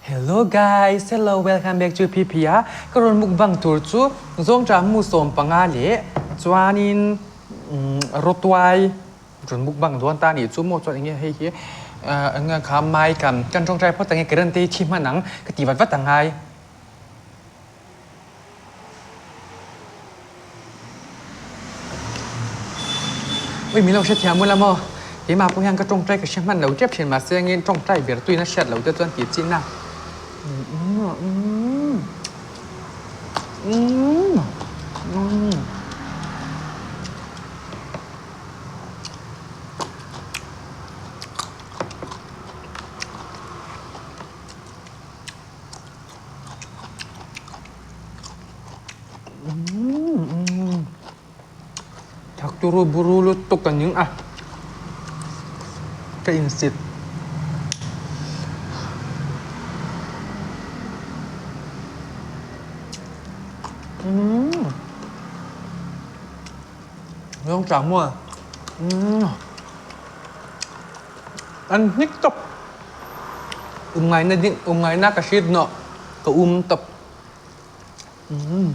Hello guys, hello welcome back to PP a ka rawn mukbang tur chu zawngṭah mu 15 leh chuanin rawtuai rawn mukbang dawn ta nih chu maw chuan enge hei hi enge kha mai kam kan ṭawngṭai phawt ang e current te hi thi hman ang ka ti vat vat a ngai. Ui min lo hrethiam ula maw? Keimah pawh hian ka tawngtai ka hre hman lo tep thin mahse engin tawngtai ber tuin a hriat loh te chuan tih chin a. Thak turu buru lutuk ka ning a, ka insit. Zawng chang maw? An hnik tawp. Um ngaina ding um ngaina ka hriat nawh ka um tawp. Umm.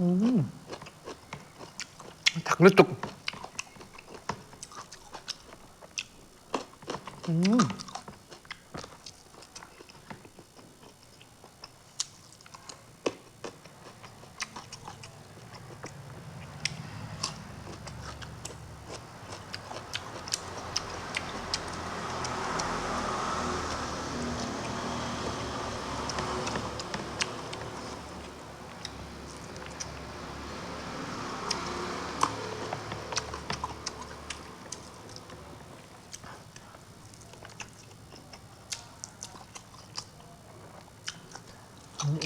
Umm. Thak lutuk. Umm.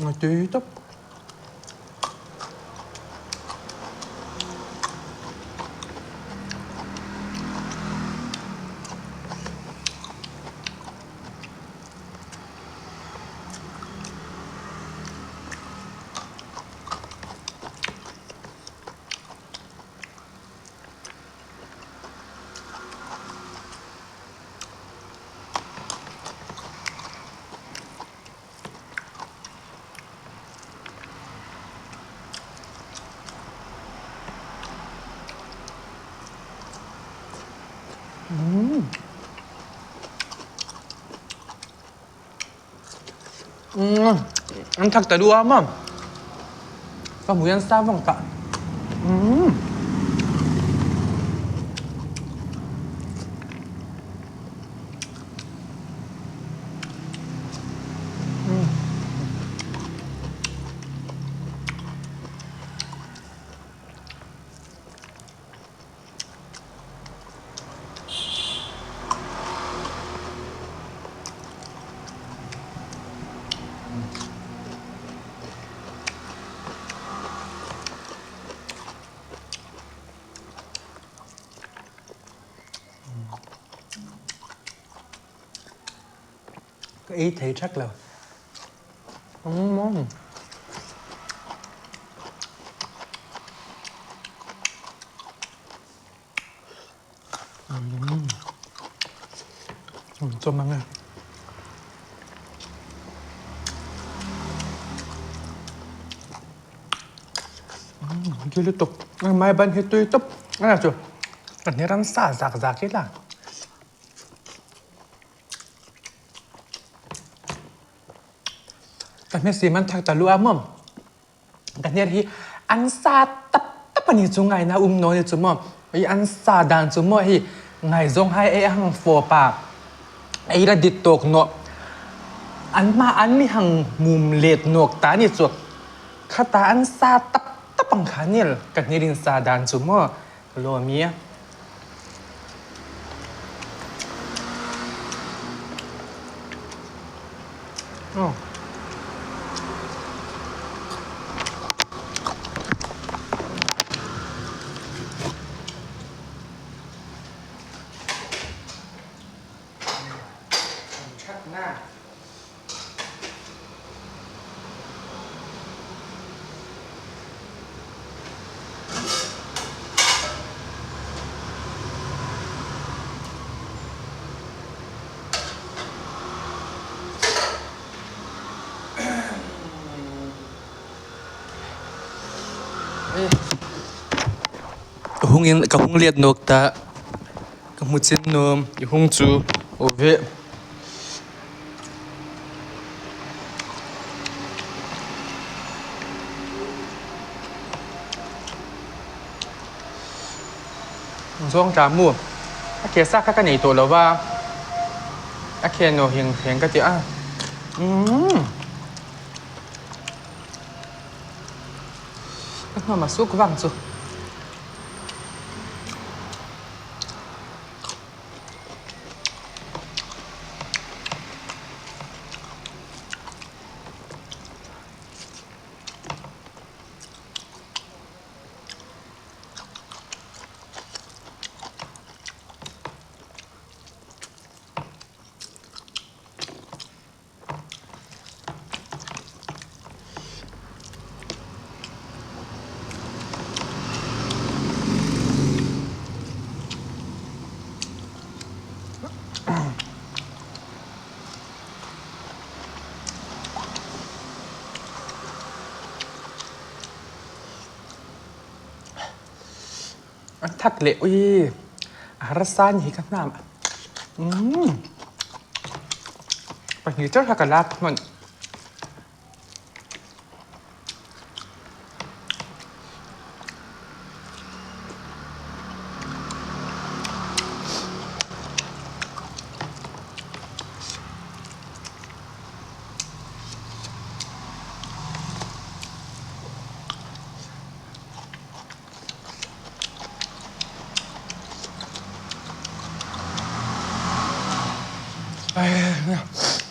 A tui tawp. An thak ta duh a maw? Ka hmu hian sa vawng tah. Ka ei thei thak lo. Chawm ang e. Tui lutuk. Mai ban hi tui tawp. Ana chu kan hi ramsa zak zak ila. Ka hne sim an thak ta lu a maw. Ka hner hi an sa tap tap ani chu ngai na um no ni chu maw. I an sa dan chu maw hi ngaizawng hai ei hang fo pa ei la dit tawk no. An ma an mi hang mum let nok ta ni chu. Khata an sa tap tap ang kha nil ka hnerin sa dan chu maw. Ka lawm i. Oh. Ṭhatnak. hung in ka hung let nawk ta ka hmu chin nuam i hung chu aw ve. Zawngtla mu a ke sa kha ka nei tawh lo va a khen aw heng heng ka ti a umm ka hnawm a suk vang chu. A that leh ui a harsa ni hi ka hnam umm pahnih chiah kha ka lak hman.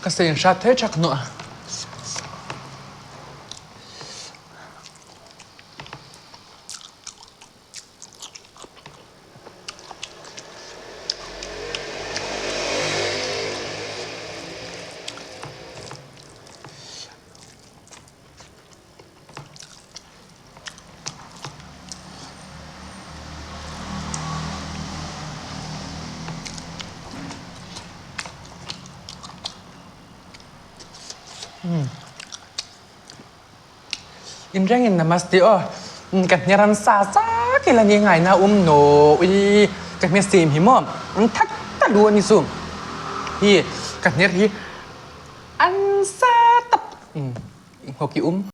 Ka sen hrat thei thak nuah. Inrengin namaste aw. Ka hniaran sa sa kila ni ngai na um no ui ka hnia sim hi maw thak ta lu ani chu hi ka hniar hi an sa tap hoki um.